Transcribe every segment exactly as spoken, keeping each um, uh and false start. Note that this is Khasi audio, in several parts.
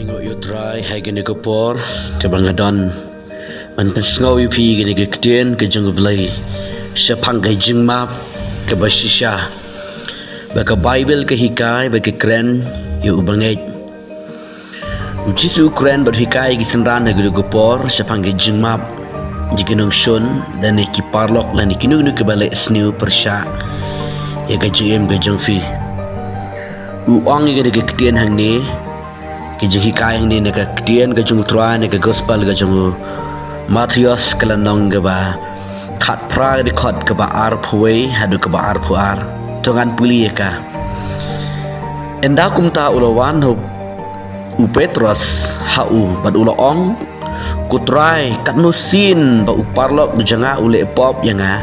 Ngi ïoh Trai ha kane ka por kaba nga don ban pynsngew ïa phi kane ka ktien ka jong U Blei shaphang ka jingmap kaba shisha ba ka Baibl ka hikai ba ka kren ïa u bangeit. U Jisu u kren bad u hikai ïa ki synran ha kane ka por shaphang ka jingmap ïa ki nongshun lane ki paralok lane kino kino kiba leh sniew pyrshah ïa ka jingim ka jong phi. U ong ïa kane ka ktien hangne, ka jinghikai hangne na ka ktien ka jong U Trai na ka gospel ka jong u Mathaios ka lynnong kaba khatphra ka dkhot kaba arphew wei haduh kaba arphew ar. To ngan pule ïa ka. Ynda kumta u la wan ha u Petros ha u bad u la ong, Ko Trai, katno sien ba u paralok jong nga u leh pop ïa nga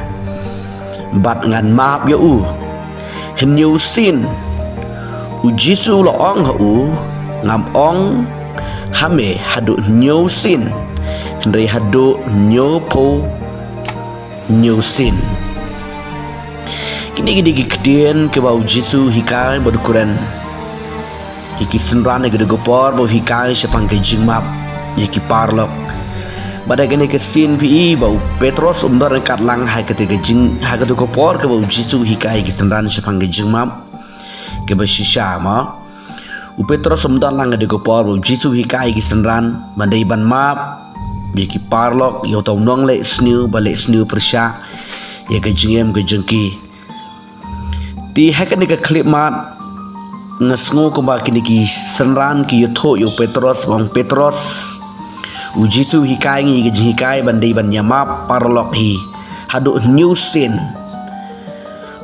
bad ngan map ïa u? Hynñiew sien. U Jisu u la ong ha u, Ngam ong ha me haduh hynñiew sien, hynrei haduh hynñiewphew hynñiew sien. Kine ki dei ki ktien kiba u Jisu u hikai bad u kren ïa ki synran ha kane ka por ba u hikai shaphang ka jingmap ïa ki paralok. Bad ha kane ka sien phi i ba u Petros um don ryngkat lang ha kata ka jing, ha kata ka por kaba u Jisu u hikai ïa ki synran shaphang ka jingmap kaba shisha mo. U Petros um don lang ha kata ka por ba u Jisu u hikai ïa ki synran ban dei ban map ïa ki paralok, ïa uta u nongleh sniew ba leh sniew pyrshah ïa ka jingim ka jong ki. Te ha kane ka khyllipmat nga sngew kumba kine ki synran ki ïathuh ïa u Petros, ba ong Petros, u Jisu u hikai ngi ka jinghikai ban dei ban ïa map paralok hi haduh hynñiew sien.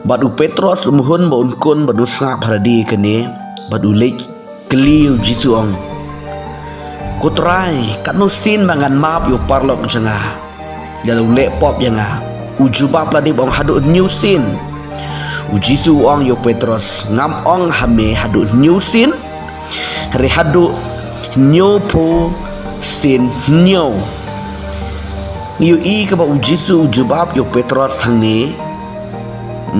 Bad u Petros um hun ba un kun bad un sngap ha lade kane bad u leit kylli ïa u Jisu, ong, Ko Trai, katno sien ba ngan map ïa u paralok jong nga lada u leh pop ïa nga? U jubab lade ba ong, Haduh hynñiew sien. U Jisu u ong ïa u Petros, Ngam ong ha me haduh hynñiew sien, hynrei haduh hynñiewphew sien hynñiew. Ngi ïohi kaba u Jisu u jubab ïa u Petros hangne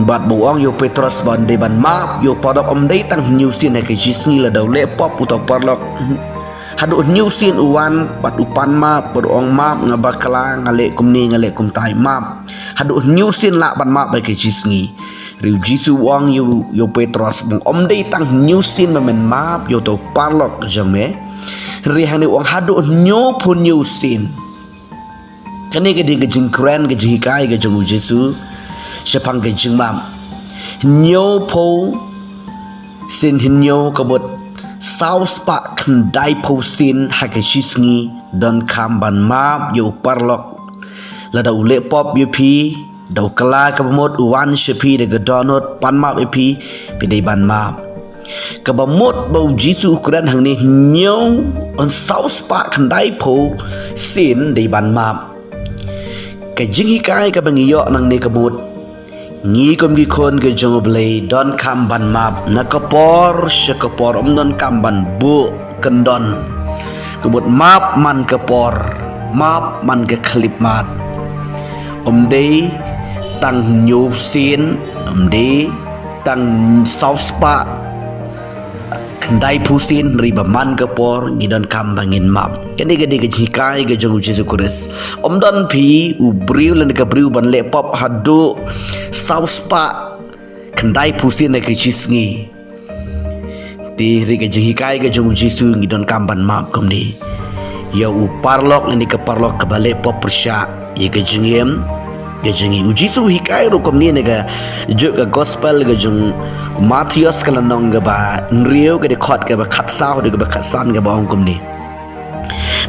bad ba u ong ïa u Petros ban dei ban map ïa u paralok ym dei tang hynñiew sien ha ka shi sngi lada u leh pop uta u paralok. Haduh hynñiew sien u wan bad u pan map bad u ong, Map, nga bakla, nga leh kumne, nga leh kumtai, map. Haduh hynñiew sien lah ban map ha ka shi sngi. Hynrei u Jisu u ong ïa u, ïa u Petros, ba ym dei tang hynñiew sien ba men map ïa uta u paralok jong me, hynrei hangne u ong haduh hynñiewphew hynñiew sien. Kane ka dei ka jingkren, ka jinghikai ka jong u Jisu shaphang ka jingmap. Hynñiewphew sien hynñiew, ka mut saw spah khyndaiphew sien ha ka shi sngi donkam ban map ïa u paralok lada u leh pop ïa phi. Da u kylla kaba mut u wan sha phi da ka dohnud, pan map ïa phi, phi dei ban map. Kaba mut ba u Jisu u kren hangne hynñiew, un saw spah khyndaiphew sien dei ban map. Ka jinghikai kaba ngi ïoh nangne ka mut, ngi kum ki khun ka jong U Blei donkam ban map na ka por sha ka por, ym donkam ban buh kyndon. Ka mut map man ka por, map man ka khyllipmat. Ym dei tang hynñiew sien, ym dei tang saw spah khyndaiphew sien, hynrei ba man ka por ngi donkam ba ngin map. Kane ka dei ka jinghikai ka jong u Jisu Khrist. Ym don phi u briew lane ka briew ban leh pop haduh saw spah khyndaiphew sien ha ka shi sngi. Te hynrei ka jinghikai ka jong u Jisu ngi donkam ban map kumne ïa u paralok lane ka paralok kaba leh pop pyrshah ïa ka jingim ka jong ngi. U Jisu u hikai ruh kumne na ka juh ka gospel ka jong u Mathaios ka lynnong kaba hynriew, ka dkhot kaba khatsaw haduh kaba khatsan, kaba ong kumne.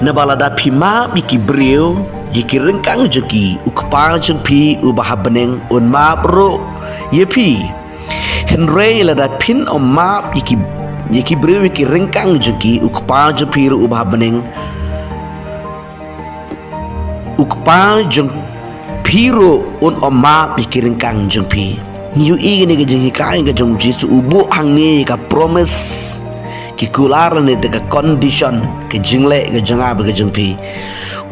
Naba lada phi map ïa ki briew ïa ki ryngkang jong ki, u Kpa jong phi uba ha bneng un map ruh ïa phi. Hynrei lada phin ym map ïa ki, ïa ki briew ïa ki ryngkang jong ki, u Kpa jong phi ruh uba ha bneng, u Kpa jong phi ruh un ym map ïa ki ryngkang jong phi. Ngi ïohi kane ka jinghikai ka jong u Jisu, u buh hangne ka promise, ki kular lane te ka condition, ka jingleh ka jong nga bad ka jong phi.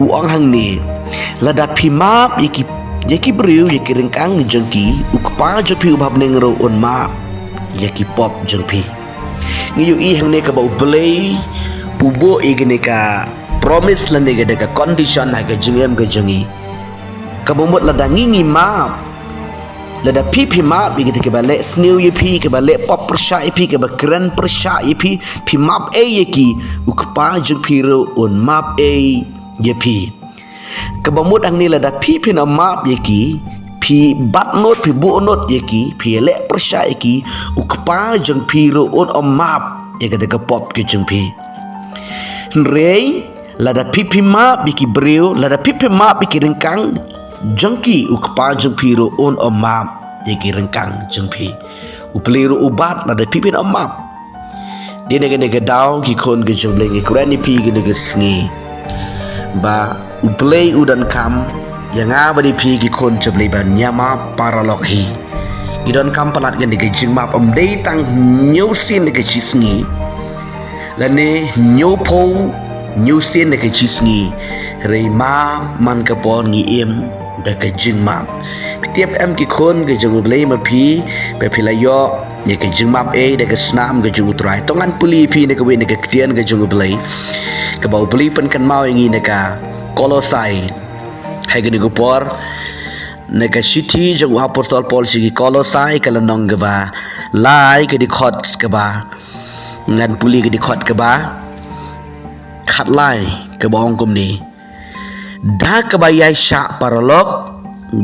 U ong hangne, lada phi map ïa ki, ïa ki briew ïa ki ryngkang jong ki, u Kpa jong phi uba ha bneng ruh un map ïa ki pop jong phi. Ngi ïohi hangne kaba U Blei u buh ïa kane ka promise lane ka da ka condition ha ka jingim ka jong ngi. Kaba mut lada ngi ngi map, lada phi phi map ïa kita kiba leh sniew ïa phi, kiba leh pop pyrshah ïa phi, kiba kren pyrshah ïa phi, phi map ei ïa ki, u Kpa jong phi ruh un map ei ïa phi. Kaba mut hangne lada phi phin ym map ïa ki, phi bat nud, phi buh nud ïa ki, phi leh pyrshah ïa ki, u Kpa jong phi ruh un ym map ïa kata ka pop ka jong phi. Hynrei lada phi phi map ïa ki briew, lada phi phi map ïa ki ryngkang jong ki, u Kpa jong phi ruh un ym map ïa ki ryngkang jong phi. U Blei ruh u bat lada phi phin ym map. Dei na kane ka daw ki khun ka jong U Blei, ngi kren ïa phi kane ka sngi ba U Blei u donkam ïa nga bad ïa phi ki khun jong U Blei ban ïa map paralok hi. Ngi donkam palat kane ka jingmap, ym dei tang hynñiew sien da ka shi sngi lane hynñiew phew, hynñiew sien da ka shi sngi. Hynrei ma man ka por ngi im da ka jingmap. Phi tip em ki khun ka jong U Blei, ma phi, ba phi la ïoh ïa ka jingmap ei da ka snam ka jong U Trai? To ngan pule ïa phi na kawei na ka ktien ka jong U Blei kaba U Blei pynkynmaw ïa ngi na ka Kolosai. Ha kane ka por, na ka shithi jong u Apostol Paul sha ki Kolosai, ka lynnong kaba lai, ka dkhot kaba, ngan pule ka dkhot kaba khatlai, kaba ong kumne: Da kaba ïaishah paralok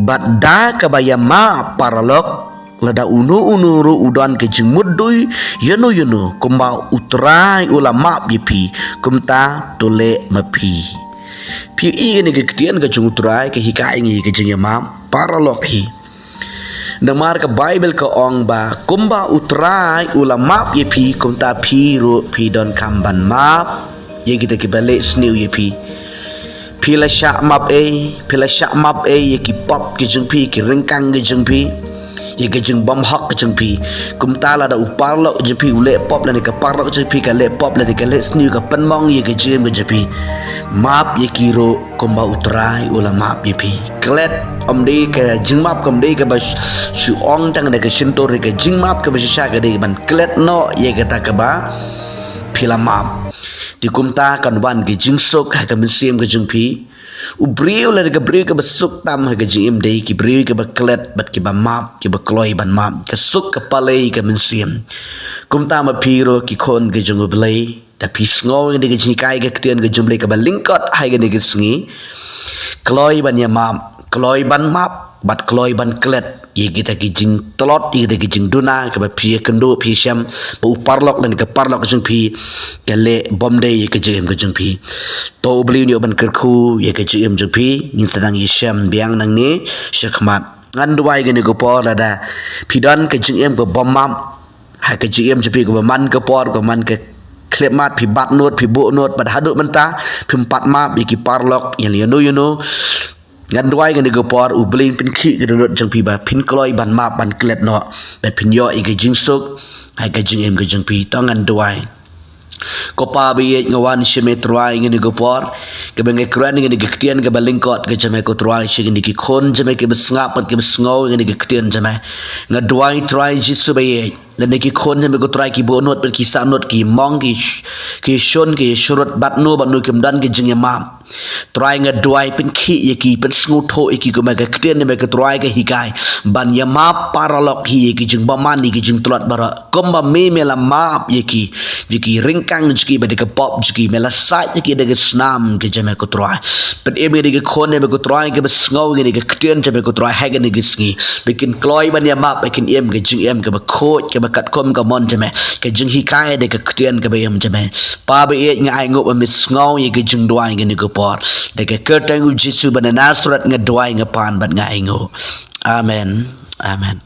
bad da kaba ïa map paralok, lada uno uno ruh u don ka jingmutdur ïano ïano, kumba U Trai u la map ïa phi, kumta to leh ma phi. Phi ïohi ïa kane ka ktien ka jong U Trai ka hikai ïa ngi ka jingïamap paralok hi. Namar ka Baibl ka ong ba kumba U Trai u la map ïa phi, kumta phi ruh phi donkam ban map ïa kita kiba leh sniew ïa phi. Phi la shah map ei, phi la shah map ei ïa ki pop ki jong phi, ki ryngkang ki jong phi, ïa ki jingbymhok ki jong phi. Kumta lada u paralok jong phi u leh pop lane ka paralok jong phi ka leh pop lane ka leh sniew, ka pynmong ïa ka jingim ka jong phi, map ïa ki ruh kumba U Trai u la map ïa phi. Klet, ym dei ka jingmap, kam dei kaba sh-, shu ong tang da ka shyntur, ka jingmap kaba shisha ka dei ban klet noh ïa kata kaba phi la map. Te kumta kan wan ka jingsuk ha ka mynsiem ka jong phi. U briew lane ka briew kaba suk tam ha ka jingim dei ki briew kiba klet bad kiba map, kiba kloi ban map. Ka suk ka pale ïa ka mynsiem. Kumta ma phi ruh ki khun ka jong U Blei, da phi sngew ïa kane ka jinghikai ka ktien ka jong U Blei kaba lyngkot ha kane ka sngi, kloi ban ïamap, kloi ban map bad kloi ban klet ïa kita ki jingtlot, ïa kita ki jingduna kaba phi ïakynduh, phi ïashem ba u paralok lane ka paralok jong phi ka leh bymdei ïa ka jingim ka jong phi. To U Blei un ïoh ban kyrkhu ïa ka jingim jong phi. Ngin sa nang ïashem biang nangne shakhmat. Ngan duwai kane ka por, lada phi don ka jingim kaba map ha ka jingim jong phi, kaba man ka por, kaba man ka khyllipmat, phi bat nud, phi buh nud, bad haduh mynta phim pat map ïa ki paralok, ïa ïano ïano. Ngan duwai kane ka por U Blei un pynkhih ka dohnud jong phi ba phin kloi ban map, ban klet noh, ba phin ïoh ïa ka jingsuk ha ka jingim ka jong phi. To ngan duwai. Ko Pa baieit, nga wan sha me Trai kane ka por, kaba nga kren kane ka ktien kaba lyngkot ka jong me ko Trai, sha kine ki khun jong me kiba sngap bad kiba sngew kane ka ktien jong me. Nga duwai Trai Jisu baieit, lane ki khun jong me ko Trai ki buh nud bad ki sah nud, ki mong, ki sh-, ki shun, ki shrut, bad no bad no kim don ka jingïamap. Trai nga duwai pynkhih ïa ki, pynsngewthuh ïa ki, kumba ka ktien jong me ko Trai ka hikai, ban ïamap paralok hi ïa ki jingbymman, ïa ki jingtlot baroh. Kumba me me la map ïa ki, ïa ki ryngkang jong ki bad ïa ka pop jong ki, me la sait ïa ki da ka snam ka jong me ko Trai. Pynim ïa ki khun jong me ko Trai kiba sngew ïa ka ktien jong me ko Trai ha kane ka sngi, ba kin kloi ban ïamap, ba kin im ka jingim kaba khuid, kaba katkum ka mon jong me, ka jinghikai da ka ktien kaba im jong me. Pa baieit, nga ainguh ba me sngew ïa ka jingduwai kane ka por. Da ka kyrteng u Jisu ba na Nasareth nga duwai, nga pan bad nga ainguh. Amen. Amen.